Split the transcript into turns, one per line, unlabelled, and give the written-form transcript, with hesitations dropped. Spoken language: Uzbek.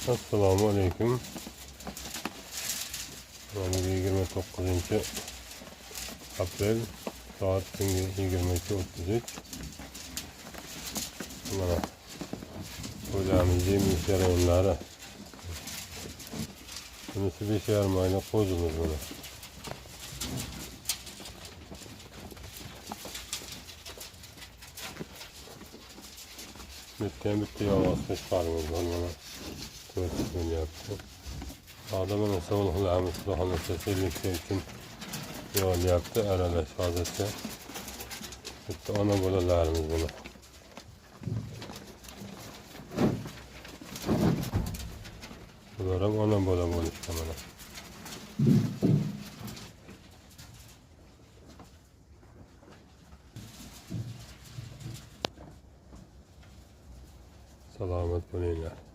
Assalomu alaykum. Mana 29 aprel soat tungi 22:33. Mana qo'ylarimiz yem jarayonlari. Bunisi 5,5 oylik qo'zimiz buni. Bitta ham bitta yog'och qo'shqorimiz bor mana. 4 bo'lyapti. Hozir mana sovliqlarimiz xudo xohlasa seleksiya uchun yig'ilyapti aralash hozircha. Bitta ona bolalarimiz buni. Bular ham ona bola bo'lishdi mana. Salomat bo'linglar.